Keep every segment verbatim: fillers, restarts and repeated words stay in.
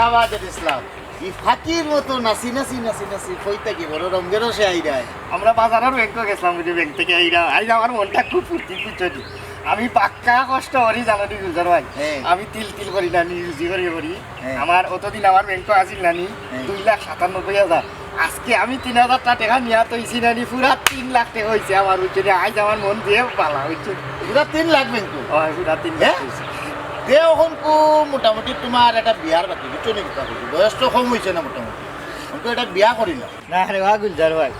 আবাদুল ইসলাম, ই ফাকির মতো নাচি নাচি নাচি নাচি কই থাকি বড় রঙের সে আইরায়। আমরা বাজারর ব্যাংকো গেছিলাম, বুঝি, ব্যাংক থাকি আইরা, আইজ আমার মনটা খুব ফুর্তি, বুঝছো নি? আমি পাক্কা কষ্ট করি, জানো নি, গুলজার ভাই? হ্যাঁ। আমি তিল তিল করি না নি, রুজি করি করি। হ্যাঁ। আমার অতদিন আমার ব্যাংকো আছিল না নি, হ্যাঁ। দুই লাখ সাতানব্বই হাজার। আজকে আমি তিন হাজার টেকা নিয়া তো ইসি না নি, পুরা তিন লাখ টেকা অইছে আমার, বুঝছো নি? আইজ আমার মন দিয়া বালা, বুঝছো নি? পুরা তিন লাখ ব্যাংকো? অয়, পুরা তিন লাখ হ্যাঁ? অইছে। তে অখন কু মোটামুটি তুমার একটা বিয়ার বাকি, বুঝছো নি কিতা কইছি? বয়স তো কম অইছে না মোটামুটি। অখন তো একটা বিয়া করি না। না রে বা গুলজার ভাই,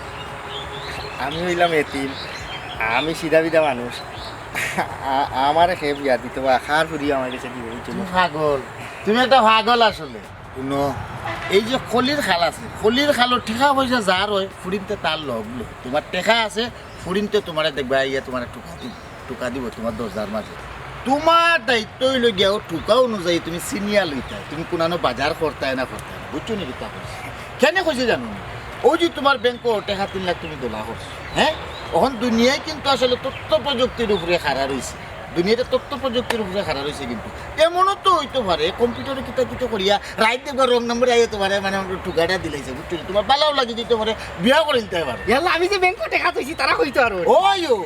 আমি অইলাম এতিম, আমি সিধা বিধা মানুষ। আ-, আমারে কে বিয়া দিতো বা কার ফুড়ি আমার গেছে দিবো, বুঝছো নি? তুমি পাগল, তুমি একটা পাগল আসলে। হুনো, এই যে কলির কাল আছে, কলির কালো টেকা পয়সা যার অয়, ফুড়িন্তে তার লগ লয়। তুমার টেকা আছে, ফুড়িন্তে তুমারে দেখবা, আইয়া তুমারে টেকা দিবো। টেকা দিবো তুমার দরজার মাঝে। তুমার দায়িত্ব অইলো গিয়া অউ টেকা অনুযায়ী তুমি চিনিয়া লইতায়, তুমি কুনানো বাজার করতায় না করতায় না, বুঝছো নি কিতা কইছি? কেনে কইছি জানো নি? অউ যে তুমার ব্যাংকো টেকা তিন লাখ তুমি ধরা করছো, হ্যাঁ? অখন দুনিয়ায় কিন্তু আসলে তথ্য প্রযুক্তির উপরে খাড়া রইছে। দুনিয়াটা তথ্য প্রযুক্তির উপরে খাড়া রইছে কিন্তু। এমনও তো অইতো পারে, কম্পিউটারে কিতা কিতা করিয়া রাইত দেখবা রং নম্বরে আইয়া তুমারে মানে টেকাটা দিলাইছে, বুঝছো নি? তুমার বালাও লাগি যে তুমারে বিয়া করিলিতায় পারে। ইয়াল্লা, আমি যে ব্যাংকো টেকা থইছি, তারা কইতো পারবো। ওই ও,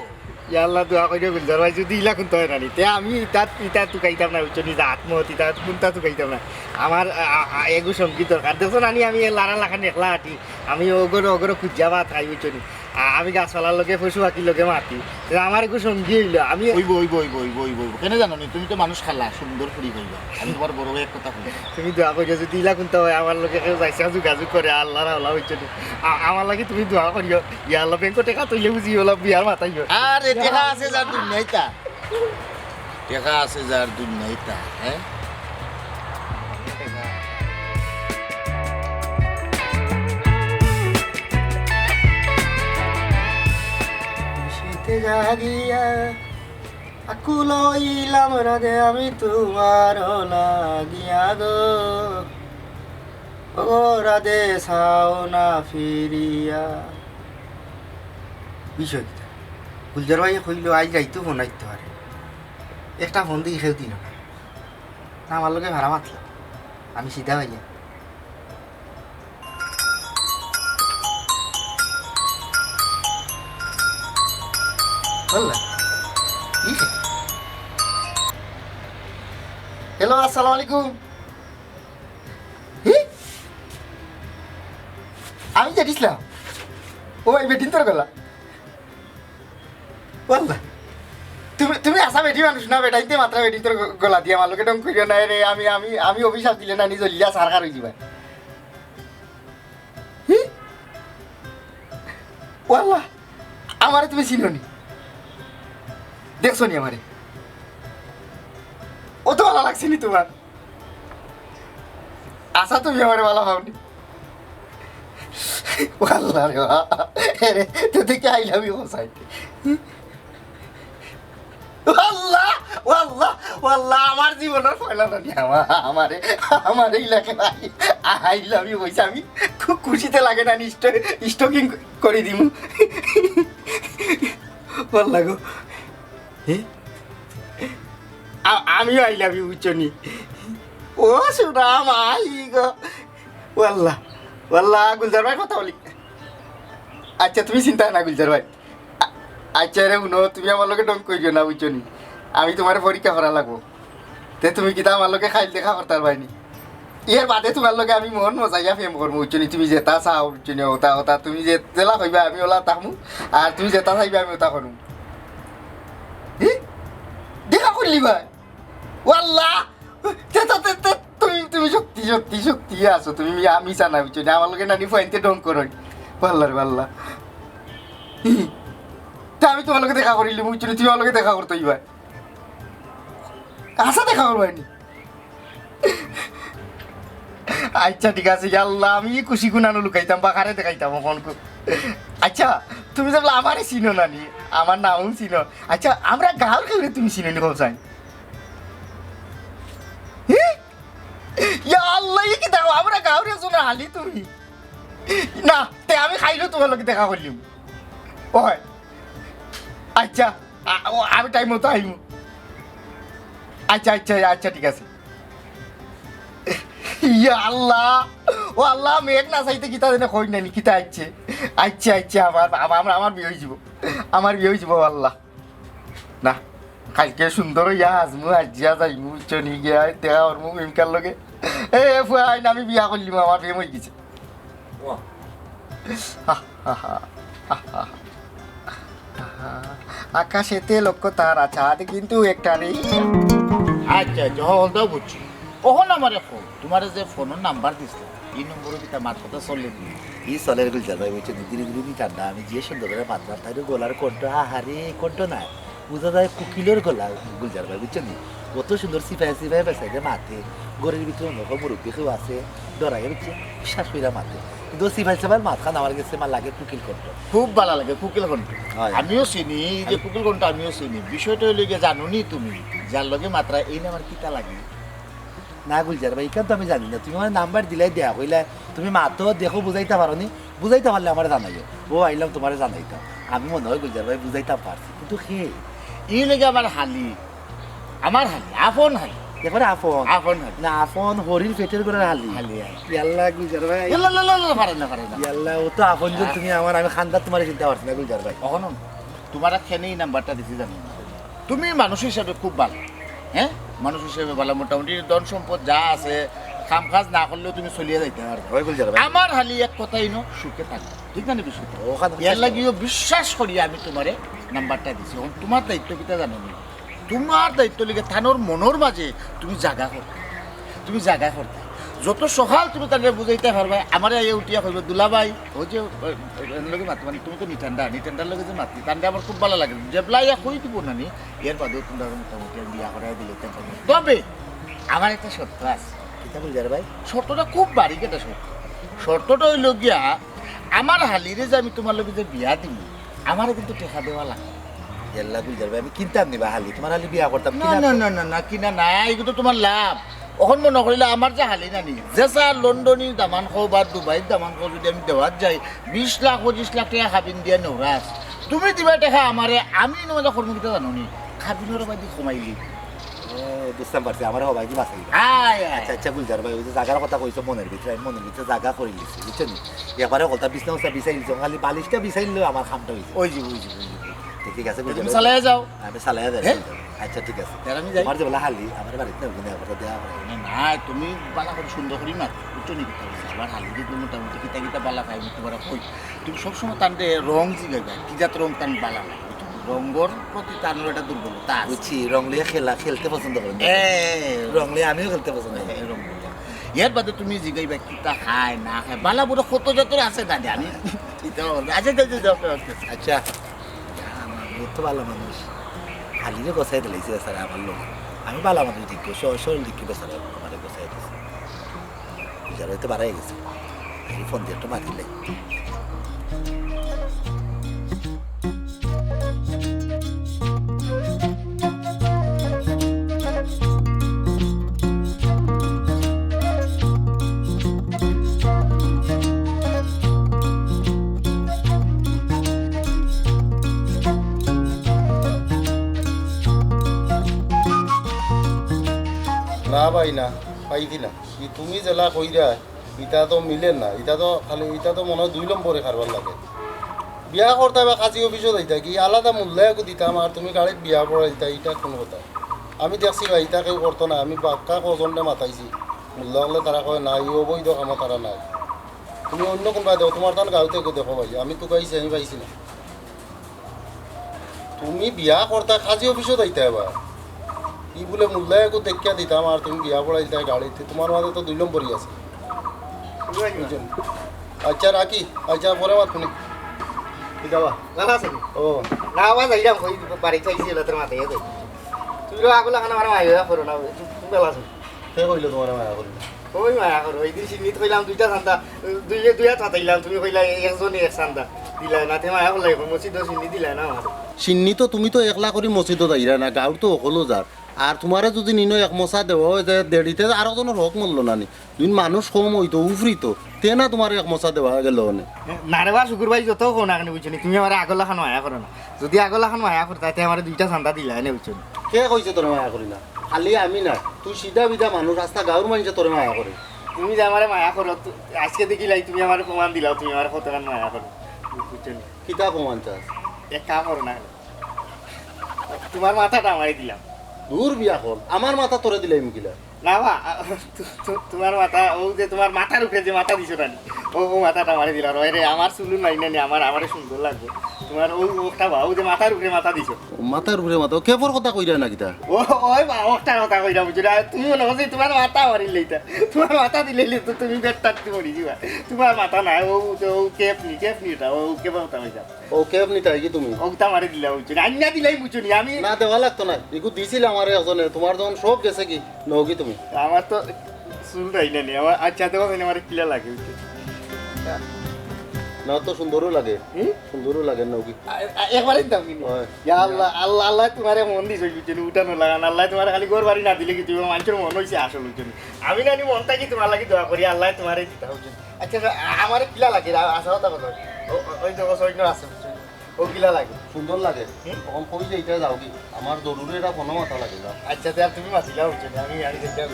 ইয়াল্লা, দোয়া করিও গুলজার ভাই, যুদি ইলা কুন্তা অয় না নি, তে আমি ইতাত, ইতাত তুকাইতাম না, বুঝছো নি? জাত মত ইতাত কুন্তা তুকাইতাম না। আমার, আ, আ, আ, এগু সঙ্গী দরকার। দেখছো না নি, আমি এ লারা লাখান একলা আটি। আমি অগরো, অগরো খুজিয়া ভাত খাই, বুঝছো নি? আ-, আমি গাছপালার লগে, পশু পাখির লগে মাতি। তে আমার এগু সঙ্গী অইলো, আমি অইবো, অইবো, অইবো, অইবো, অইবো, অইবো। কেনে জানো নি? তুমি তো মানুষ খালা, সুন্দর ফুড়ি পাইবা। আমি তুমার বড় ভাই এক কথা কই। তুমি দোয়া করিও, যুদি ইলা কুন্তা অয়, আমার লগে কেউ যাইছে, যোগাযোগ করে, আল্লার হাওলা, বুঝছো নি? আ-, আমার লাগি তুমি দোয়া করিও। ইয়াল্লা, ব্যাংকো টেকা থইলে বুঝি অলা বিয়ার মাতাইও। আরে, টেকা আছে যার দুনিয়াইতা। টেকা আছে যার দুনিয়াইতা, হ্যাঁ? শীতে জাগিয়া আকুল অইলাম রাধে আমি তুমার লাগিয়া গো। ও রাধে, চাও না ফিরিয়া। বিষয় কিতা? গুলজার ভাইয়ে কইলো, আইজ রাইতো ফোন আইতো পারে। একটা ফোন দি কেউ দিলো না। না, আমার লগে ভাড়া মাতলা। আমি সিধা ভাইয়া। বললা? ই কে? হ্যালো, আসসালামু আলাইকুম। হি? আমি জেড ইসলাম। ও ভাই, বেটিন্তর গলা। ওয়াল্লা। তুমি, তুমি আছা বেটি মানুষ না, বেটাইন্তে মাতরা বেটিন্তর গ-, গলা দিয়া আমার লগে ঢং করিও না রে। আমি, আমি, আমি অভিশাপ দিলে না নি জ্বলিয়া ছারখার অইযিবায়। হি? ওয়াল্লা, আমারে তুমি চিনো নি? দেখছো নি আমারে? অত ভালা লাগছে নি তুমার? আচ্ছা, তুমি আমারে ভালা পাও নি? ওয়াল্লা রে বা, আরে, তো দেখি I love you কোথায়? ওয়াল্লা, ওয়াল্লা, ওয়াল্লা, আমার জীবনর পয়লা নানি, আমা-, আমারে, আমারে ইলাকে ভাই, I love you কইছে, আমি খুব খুশিতে লাগে না, নিশ্চয় স্টকিং করি দিমু। ওয়াল্লা গো। হে? আ-, আমিও I love you, বুঝছো নি? ও সোনা মাই গো। ওয়াল্লা, ওয়াল্লা, গুলজার ভাই কথা বলি। আচ্ছা, তুমি চিন্তা না, গুলজার ভাই। আ-, আচ্ছা রে, হুনো, তুমি আমার লগে ঢং করিও না, বুঝছো নি? আমি তুমারে পরীক্ষা করা লাগবো। তে তুমি কিতা আমার লগে কাইল দেখা করতায় পারবায় নি? এর বাদে তুমার লগে আমি মন মজাইয়া প্রেম করমু, বুঝছো নি? তুমি যেতা চাও, বুঝছো নি? ওতা, ওতা, তুমি যে-, যেলা কইবায় আমি ওলা থাকমু, আর তুমি যেতা চাইবায় আমি ওতা করমু। হি? দেখা করিলিবায়? ওয়াল্লা! তে, তে, তে, তে, তুমি, তুমি সত্যি, সত্যি, সত্যি আছো। তুমি মি-, মিছা না, বুঝছো নি? আমার লগে নানি ফুয়াইন্তে ঢং করইন। ওয়াল্লা রে, ওয়াল্লা। হি। তে আমি তুমার লগে দেখা করিলিমু, বুঝছো নি? তুমি আমার লগে দেখা করতায় অইবায়। আচ্ছা, দেখা করবায় নি? আচ্ছা, ঠিক আছে, ইয়াল্লা, আমি খুশি কুনানো লুকাইতাম বা কারে দেখাইতাম অখন কু-, আচ্ছা, তুমি যেবলা আমারে চিনো না নি, আমার নামও চিনো। আচ্ছা, আমরার গাঁওর কেউরে তুমি চিনো নি, কও চাই? হি? ইয়াল্লা, ই কিতা কও, আমরার গাঁওর একজন আলি তুমি। না, তে আমি কাইলউ তুমার লগে দেখা করিলিমু। ওই, আচ্ছা, আ-, ও, আমি টাইম মতো আইমু। আচ্ছা, আচ্ছা, আচ্ছা, ঠিক আছে। ইয়া আল্লাহ, ও আল্লাহ, মেঘ না চাইতে কিতা জানে কই নানি, কিতা আইছে? আইছে, আইছে, আমার, আমার, আমার বিয়া অইযিবো, আমার বিয়া অইযিবো, ও আল্লাহ। না, কাইলকে সুন্দর অইয়া আজমু, আজিয়া যাইমু, চনি গিয়া দেখা করমু প্রেমিকার লগে। এ, এ, ফুয়াইন, আমি বিয়া করলিমু, আমার প্রেম অইগেছে। বাহ। আকাশেতে লক্ষ তারা, চাঁদ কিন্তু একটা নেই। আচ্ছা, আচ্ছা, হকলতা বুঝছি। অখন আমারে কও, তুমারে যে ফোনর নাম্বার দিছলাম, ই নম্বরো কিতা মাত-কথা চলের নি? ই চলের গুলজার ভাই, বুঝছো নি? ধীরে ধীরে নি ঠান্ডা। আমি যে সুন্দর করি মাতরাম, তাইর গলার কণ্ঠ, আহারে, কণ্ঠ নায়, বুঝা যায় কুকিলর গলা, গুলজার ভাই, বুঝছো নি? অত সুন্দর সিপাই সিপাই বেসাইদে মাতে, ঘরর ভিতরে অন্য কেউ মুরব্বি কেউ আছে, ডরাইয়া, বুঝছো, শ্বাস কইরা মাতে। কিন্তু সিপাই সিপাইর মাতখান আমার গেছে আমার লাগে কুকিল কণ্ঠ। খুব ভালা লাগে কুকিল কণ্ঠ। হয়। আমিও চিনি, এই যে আমি কুকিল কণ্ঠ আমিও চিনি। বিষয়টা অইলো গিয়া, জানো নি তুমি, যার লগে মাতরায়, এইন আমার কিতা লাগে? না গুলজার ভাই, ইখান তো আমি জানি না। তুমি আমারে নাম্বার দিলায়, দেয়া কইলায়, তুমি মাতো, দেখো, বুঝাইতা পারো নি, বুঝাইতা পারলে আমারে জানাইও। ও আইলাম তুমারে জানাইতাম। আমি মনে হয় গুলজার ভাই বুঝাইতাম পারছি, কিন্তু কে? ই লাগে আমার হালি, আমার হালি, আপন হালি। এবারে আপন? আপন হালি। না, আপন হরির পেটের ঘরর হালি। হালি, হালি। ইয়াল্লা গুলজার ভাই। ইয়াল্লা, লা, লা, লা, পারে না, পারে না। ইয়াল্লা, ও তো আপন জন তুমি আমার, আমি খান্দাত তুমারে চিনতা পারছি না গুলজার ভাই। অখনো তুমারে কেনে ই নাম্বারটা দিছি জানো না? তুমি মানুষ হিসাবে খুব ভালা, হ্যাঁ, মানুষ হিসাবে ভালা, মোটামুটি ধন সম্পদ যা আছে, কাম কাজ না করলেও তুমি চলিয়া যাইতায় পারবায়। ওই গুলজার ভাই। আমার হালি এক কথাই ন, সুখে থাকো, ঠিক না নি? সুখে। ওখানে এর লাগিও বিশ্বাস করি আমি তুমারে নাম্বারটা দিছি। অখন তুমার দায়িত্ব কিতা জানো নি? তুমার দায়িত্ব লাগে তানর মনর মাঝে তুমি জাগা করতায়, তুমি জাগা করতায়। যত সকাল তুমি তানরে বুঝাইতায় পারবায়, আমারে আইয়া উঠিয়া কইবো, "দুলাভাই, ওই যে, এ, এ, এর লগে মাতি, মানে, তুমি তো নিঠান্ডা, নিঠান্ডার লগে যে মাতি, তানরে আমার খুব ভালা লাগে।" যেবলা আইয়া কই দিবো না নি, এর বাদেও তুমরারে মোটামুটি আমি বিয়া করাই দিলে তেমন। তবে আমার একটা শর্ত আছে। কিতা গুলজার ভাই? শর্তটা খুব বারিক একটা শর্ত। শর্তটা অইলো গিয়া, আমার হালিরে যে আমি তুমার লগে যে বিয়া দিমু, আমারে কিন্তু টেকা দেওয়া লাগবো। ইয়াল্লা গুলজার ভাই, আমি কিনতাম নি বা হালি, তুমার হালি বিয়া করতাম, না, কিনা না, তো? না, না, না, কিনা না, ইগু তো তুমার লাভ। অখন মনো করিলা আমার যে হালি নানি, যে চা লন্ডনির দামান কও বা দুবাইর দামান কও, যদি আমি দেওয়াত যাই, বিশ লাখ, পঁচিশ লাখ টেকা কাবিন দিয়া নেওরা আছে। তুমি দিবায় টেকা আমারে, আমি ইনো মজা করমু কিতা জানো নি? কাবিনর বায়দি কমাইলি। ও, বুঝতাম পারছি, আমারে হবায়দি বাঁচাইবা। আয়, আয়। আচ্ছা, আচ্ছা, গুলজার ভাই, ওই যে জাগার কথা কইছো মনর ভিতরে, আমি মনর ভিতরে জাগা করি লিছি, বুঝছো নি? একবারে হকলতা বিছনা উছনা বিছাই লিছি, খালি বালিশটা বিছাইলেউ আমার কামটা অইছে। ওই যে, ওই যে, ওই যে। তো ঠিক আছে, তুমি গুলজার ভাই। চালাইয়া যাও। আমি চালাইয়া যাই, হ্যাঁ। আচ্ছা, ঠিক আছে। তাহলে আমি যাই। তুমার যেবলা হালি, আমার বাড়িত না, ওখানে একবার দেওয়া হয়। না, না, তুমি ভালা করি সুন্দর করি মাত, বুঝছো নি? কিতা কইছি? আমার হালি যদি মোটামুটি কিতা কিতা ভালা পাই, আমি তুমারে কই। তুমি সবসময় তানরে রং জিগাইবা, কি জাত রং তান ভালা লাগে। রঙর প্রতি তানর একটা দুর্বলতা আছে। বুঝছি, রং লইয়া খেলা, খেলতে পছন্দ করেন। এ, রং লইয়া আমিও খেলতে পছন্দ করি। এ, রং লইয়া। এর বাদে তুমি জিগাইবা, কিতা খায় না খায়, বালা বুড়া কত জাতর আছে জানি আমি। চিন্তা ভাবনা। আচ্ছা, আচ্ছা, আচ্ছা, আচ্ছা। আচ্ছা, আমার বউ তো ভালা মানুষ। হালিরে গছাই দিলাইছে বেচারা আমার লোক। আমি ভালা মানুষ দেখি, স-, সরল দেখি বেচারা আমারে গছাই দিছে। যারা হয়তো বাড়াই গেছে। এই ফোন দিয়ে একটু মাতিলে। না ভাই, না, পাইছি না। কি তুমি যেলা কইরা, ইটা তো মিলে না, ইটা তো খালি, ইটা তো মনে হয় দুই নম্বরে কারবার লাগে। বিয়া করতা বা কাজী অফিসো যাইতা, কি আলাদা মোল্লা এগু দিতাম, আর তুমি গাড়িত বিয়া পড়াইতা, ইটা কোন কথা? আমি দেখছি ভাই, ইটা কেউ করতো না। আমি বাক্কা কজনরে মাতাইছি, মোল্লা অকলে তারা কয় না, ই অবৈধ কামো তারা নাই। তুমি অন্য কোনবায় দেখো, তুমার তান গাঁওতে এগু দেখো ভাই, আমি তুকাইছি, আমি পাইছি না। তুমি বিয়া করতা কাজী অফিসো যাইতা এবার। ই বুলে মোল্লা এগু দেখিয়া দিতাম, আর তুমি বিয়া পড়াইলতায় গাড়িত, তুমার মাঝে তো দুই নম্বরই আছে। বুঝলাম। আচ্ছা, রাখি। আচ্ছা, পরে মাত হুনি। কি দাবা? ভালা আছো নি? ও। না, আবার যাইলাম, ওই বাড়ি চাইছি, এলা তোর মাথায় আছে। তুমি তো আগলা খানা মারা মাইয়া করো না, তুমি ভালা আছো? কে কইলো তুমারে মায়া করি না? ওই মায়া করো, ওই দিন সিন্নিত কইলাম দুইটা চান্দা, দুই, দুই হাত পাতাইলাম, তুমি কইলা একজনে এক চান্দা দিলায় না, তে মায়া করলাই, মসজিদো সিন্নি দিলায় না আমার। সিন্নি তো তুমি তো একলা করি মসজিদো যাইরা না, গাঁওর তো হকলো যার। আর তুমারে যদি নিনো এক মশা দেওয়া অয়, যে দেড়িতে আরো জনর হক মরলো না নি। দুইন মানুষ কম অইতো, উফরিতো, তে না তুমারে এক মশা দেওয়া গেল অনে। না রে বা, শুকুর ভাই, যত কও না কেনে, বুঝছো নি? তুমি আমারে আগলা খান মায়া করো না। যদি আগলা খান মায়া করতায়, তে আমারে দুইটা চান্দা দিলায় নে, বুঝছো নি? কে কইছে তোরে মায়া করি না? খালি আমি না, তুই সিধা বিধা মানুষ, আস্তা গাঁওর মানষে তোরে মায়া করে। তুমি যে আমারে মায়া করো, তু-, আইজকে দেখিলাই তুমি আমারে প্রমাণ দিলাও, তুমি আমারে কতখান মায়া করো। বুঝছো নি? কিতা প্রমাণ চাস? এক কাম করো না, তুমার মাথাটা আমারে দিলাও। দূর বেআক্কল, আমার মাথা তোরে দিলাইমু কিলা? না বা, আ, তু-, তু-, তুমার মাথা, অউ যে তুমার মাথার উপরে যে মাথা দিছো না নি, অউ, অউ মাথাটা আমারে দিলাও। ওই রে, আমার চুলও নাই না নি, আমার, আমারে সুন্দর লাগবো। তুমার অউ, অউটা বা, অউ যে মাথার উপরে মাথা দিছো। মাথার উপরে মাথা, অউ cap-র কথা কইরায় না কিতা? ও, ওই বা, অউটার কথা কইরাম, বুঝছো না? তুমি মনে করছো তুমার মাথা আমারে দিলাইতায়, তুমার মাথা দিলাইলে তো তুমি বেটার মরি যিবায়। তুমার মাথা নাই, অউ, অউ cap নি, cap নি ইটা, অউ cap-র কথা কইরাম। অউ cap নিতায় কি তুমি? অউটা আমারে দিলাও, বুঝছো নি? আইনা দিলাই, বুঝছো নি? আমি না, দেওয়া লাগতো না। ইগু দিছিল আমারে একজনে, তুমার যখন সব গেছেগি, নেওগি তুমি। আমার তো চুল নাই না নি, আমার আচ্ছা, দেখো না, আমারে কিলা লাগে, বুঝছো? না, তো সুন্দরও লাগে। হুম? সুন্দরও লাগে, নেওগি। আ-, আ-, একবারে দিতাম কিনি? অয়। ইয়া আল্লাহ, আল্লাহ, আল্লায় তুমারে মন দিছে, বুঝছো নি? উঠানো লাগান, আল্লায় তুমারে খালি ঘর বাড়ি না দিলে কিতা, মানষর মন অইছে আসল, বুঝছো নি? আমি না নি মন থাকি তুমার লাগি দোয়া করি, আল্লায় তুমারে দিতা, বুঝছো নি? আচ্ছা, আ-, আমারে কিলা লাগে? আ-, আচ্ছা, কথা বলো। ও, ও, ওই দেখো, সৈন্য আছে, বুঝছো নি? অউ কিলা লাগে? সুন্দর লাগে। হুম? অখন কই যাইতায়, যাওগি? আমার জরুরি একটা ফোনো মাতা লাগে, যাও। আচ্ছা, তে আর তুমি মাতিলাও, বুঝছো নি? আমি, আমি যাইতাম।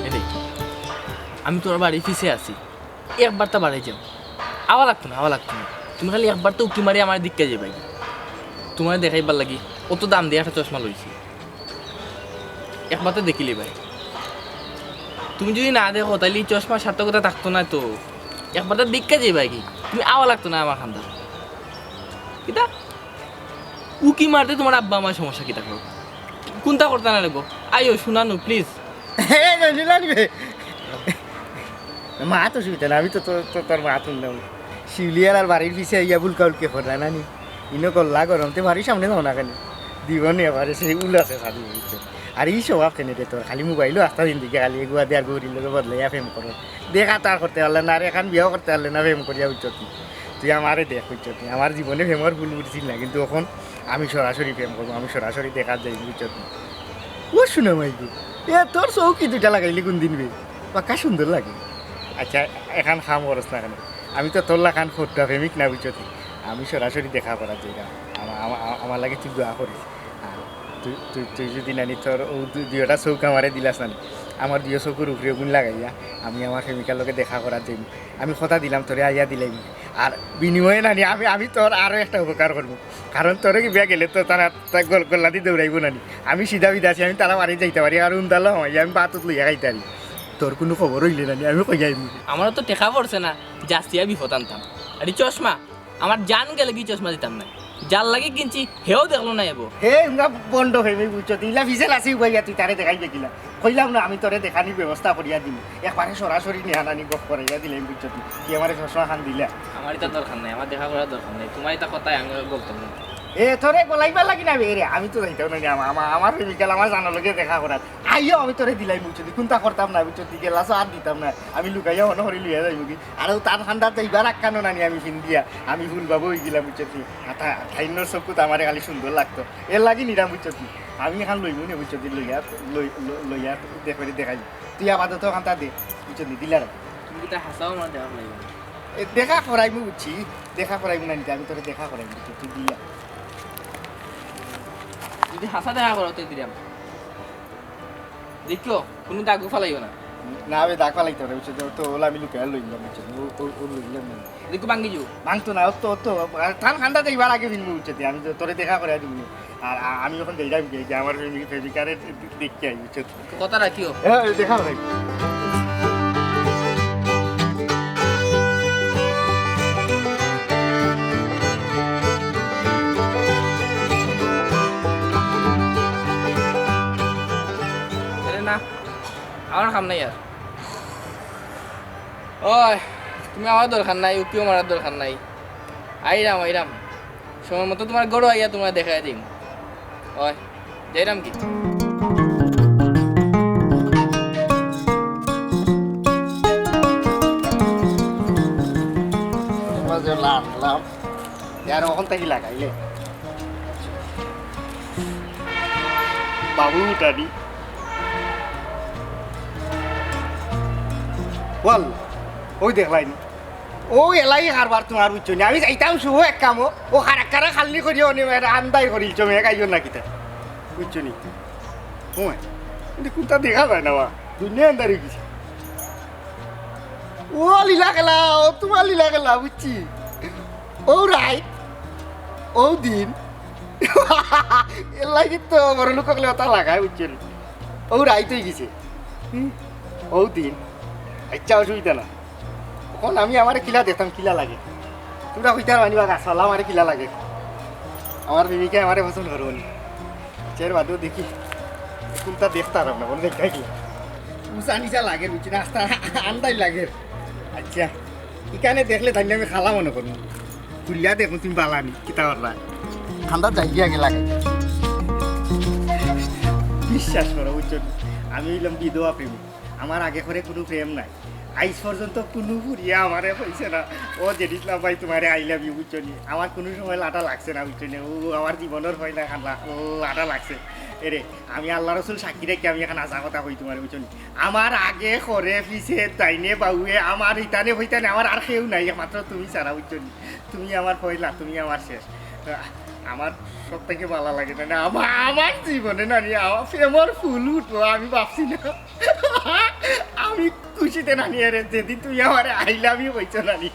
এরে, আমি তুমার বাড়ির পিছে আছি, একবারতা বাড়াই যাও। আওয়া লাগতো না, আওয়া লাগতো না। তুমি খালি একবারতা উকি মারি আমারে দেখিয়া যাইবায়গি। তুমারে দেখাইবার লাগি অত দাম দিয়া একটা চশমা লইছি। একবারতা দেখিলিবায়। তুমি যুদি না দেখো, তাইলে ই চশমার সার্থকতা থাকতো নায় তো। একবারতা দেখিয়া যাইবায়গি। তুমি আওয়া লাগতো না আমার কান্দাত। কিতা? উকি মারতে তুমার আব্বা আম্মায় সমস্যা কিতা করো? কুন্তা করতা না রে গো? আইও, হুনো নু, please। এ, জয়নুল আলী বে। মাত, অসুবিধা নাই, আমি তো তো-, তো-, তোর মাত হুনলাম। শিউলিয়ার আর বাড়ির পিছে আইয়া বুলকা উলকি কররা না নি? ইনো গল্লা গরম, তে বাড়ির সামনে যাও না কেনে? দিবনে আবার সেই উল আছে সাদি হইতে। আর ই স্বভাব কেনে রে তোর? খালি মোবাইলো আস্তা দিন দিকে খালি এগুয়া দে আর গৌরীর লগে বদলাইয়া প্রেম করো। দেখা তো আর করতে পারলে না, আর এখান বিয়াও করতে পারলে না প্রেম করিয়া, বুঝছো নি? তুই আমারে দেখ, বুঝছো নি? আমার জীবনে প্রেমর ফুল ফুটছিল না, কিন্তু অখন আমি সরাসরি প্রেম করবো, আমি সরাসরি দেখাত যাইমু, বুঝছো নি? ও শুনো মাইগু, এ তোর চউখ কি দুইটা লাগাইলি কুন দিন বে? পাক্কা সুন্দর লাগে। আচ্ছা, এখান কাম করস না কেনে? আমি তো তোর লাখান ফটুয়া প্রেমিক না, বুঝছো নি? আমি সরাসরি দেখা করাত যাইরাম। আমা-, আমা-, আমা-, আমার লাগি তুই দোয়া করিস। আর তুই, তুই, তুই যুদি নানি তোর অউ দু-, দুইওটা চউখ আমারে দিলাস নানি, আমার দুইও চউখর উপরে আগুন লাগাইয়া আমি আমার প্রেমিকার লগে দেখা করাত যাইমু। আমি কথা দিলাম তোরে আইয়া দিলাইমু। আর বিনিময়ে নানি আমি, আমি তোর আরো একটা উপকার করমু। কারণ তোরে কিবা গেলে তো তারা, তারা গল-, গল্লাদি দৌড়াইবো নানি। আমি সিধা বিধা আছি, আমি তারা বাড়ি যাইতা পারি। আর উন্দালো হয়, আমি বাতুত লইয়া খাইতারি। তোর কুনু খবর অইলে নানি আমি কইয়া আইমু। আমারও তো টেকা পড়ছে না, যাস্তিয়া বিপদ আনতাম। আরে চশমা, আমার জান গেলেগি চশমা দিতাম নায়। যার লাগি কিনছি, হেও দেখলো না এবো। হে, উঙ্গা বন্ড প্রেমিক, বুঝছো নি? ইলা ফিসেল আছে উবাইয়া, তুই তারে দেখাইবে কিলা? কইলাম না, আমি তোরে দেখানির ব্যবস্থা করিয়া দিমু। একবারে সরাসরি নিয়া নানি গপ করাইয়া দিলাইমু, বুঝছো নি? তুই আমারে চশমা খান দিলা। আমার ইতা দরকার নাই, আমার দেখা করার দরকার নাই। তুমার ইতা কথায় আমি গলতাম না। এ, তোরে গলাইবার লাগি না বে, এরে, আমি তো যাইতাম না রে, আমা-, আমা-, আমার প্রেমিকাল আমার জানর লগে দেখা করাত। আইও, আমি তোরে দিলাইমু, বুঝছো নি? কুন্তা করতাম না, বুঝছো নি? গেলাসো আর দিতাম না। আমি লুকাইয়া অনো করি লইয়া যাইমু গি। আর অউ তান কান্দাত যাইবার আগ খানো নানি আমি ফিন্দিয়া, আমি ফুল বাবু অইগেলাম, বুঝছো নি? আর তা-, তাইনর চউখত আমারে খালি সুন্দর লাগতো। এর লাগি নিরাম, বুঝছো নি? আমি এখান লইমু নে, বুঝছো নি? লইয়া, লই-, লই-, লইয়া দেখো রে, দেখাই। তুই আপাতত অখানতা দে, বুঝছো নি? দিলারে। তুমি কিতা হাছাউ আমারে দেখা করাইবায়? এ, দেখা করাইমু, বুঝছি। দেখা করাইমু নানি, আমি তোরে দেখা করাইমু, বুঝছো নি? তুই দিয়া। যুদি হাছা দেখা করো, তে দিরাম। দেখিও, কুনু দাগও ফালাইও না। না বে, দাগ ফালাইতাম না, বুঝছো নি? তো অলা আমি লুকাইয়া লইলাম, বুঝছো নি? অউ, অউ, অউ লইলাম না। দেখিও, ভাঙ্গি যাইবো। ভাঙতো না, অত, অত, তান কান্দাত যাইবার আগে ফিনমু, বুঝছো নি? আমি তো তোরে দেখা করাইয়া দিমু নে। আর আ-, আমি অখন যাইরাম গি, যে আমার প্রেমিক-, প্রেমিকারে দেখি আই, বুঝছো নি? কথা রাখিও। এ, দেখা করাই। আরে না, আমার কাম নাই আর। ওই, তুমি আমার দরকার নাই, উকিও মারার দরকার নাই। আইরাম, আইরাম। সময় মতো তুমার ঘরো আইয়া তুমারে দেখাই দিমু। ওই, যাইরাম গি? মাঝে লাম, লাম। ইয়ার অখন থাকি লাগাইলে। বাবু উঠানি। ওয়াল, অউ দেখলায় নি? অউ এলাই কারবার তুমার, বুঝছো নি? আমি যাইতাম শুভ এক কামো, অউ খারাক্কারে খাল্লি করিয়া অনে মেয়ের আন্দাই করিলছো, মেয়ে গাইও না কিতা। বুঝছো নি? ওই, কিন্তু কুনটা দেখা যায় না বা, দুনিয়া আন্দার অই গেছে। ও লীলা খেলা, ও তুমার লীলা খেলা, বুঝছি। ও রাইত, ও দিন। এর লাগি তো বড় লোক অকলে অতা লাগায়, বুঝছো নি? ও রাইত অই গেছে। হুম, ও দিন। আচ্ছা, অসুবিধা না। অখন আমি আমারে কিলা দেখতাম, কিলা লাগে। তুমরা কইতায় পারবায় নি বা গাছপালা আমারে কিলা লাগে। আমার প্রেমিকায় আমারে পছন্দ করবো নি। এর বাদেও দেখি, কুনটা দেখতাম না, বলে দেখাই কি। উঁচা নিচা লাগে, বুঝছি না, আস্তা আন্দাজ লাগে। আচ্ছা, ইখানে দেখলে তাইলে আমি খালা মনে করমু। খুলিয়া দেখো তুমি বালা নি, কিতা করলা? ঠান্ডা যাই গিয়া আগে লাগে। বিশ্বাস করো, বুঝছো নি? আমি অইলাম বিধবা প্রেমিক। আমার আগে করে কুনু প্রেম নাই। আইজ পর্যন্ত কুনু ফুরিয়ে আমারে কইছে না, "ও জেরিসলাম ভাই, তুমারে I love you", বুঝছো নি? আমার কুনু সময় লাটা লাগছে না, বুঝছো নি? ও আমার জীবনর পয়লা খান লা-, লাটা লাগছে। এরে, আমি আল্লাহ রসুল সাক্ষী রাখি আমি এখান হাছা কথা কই তুমারে, বুঝছো নি? আমার আগে করে পিছে, ডাইনে বাউয়ে, আমার ইতানে হইতানে আমার আর কেউ নাই, একমাত্র তুমি ছাড়া, বুঝছো নি? তুমি আমার পয়লা, তুমি আমার শেষ। আমার সব থাকি বালা লাগে না, না, আমা-, আমার জীবনে না নি, আমার প্রেমর ফুল ফুটবো, আমি ভাবছি না। আমি খুশিতে না নি, আরে, যেদিন তুমি আমারে I love you কইছো না নি,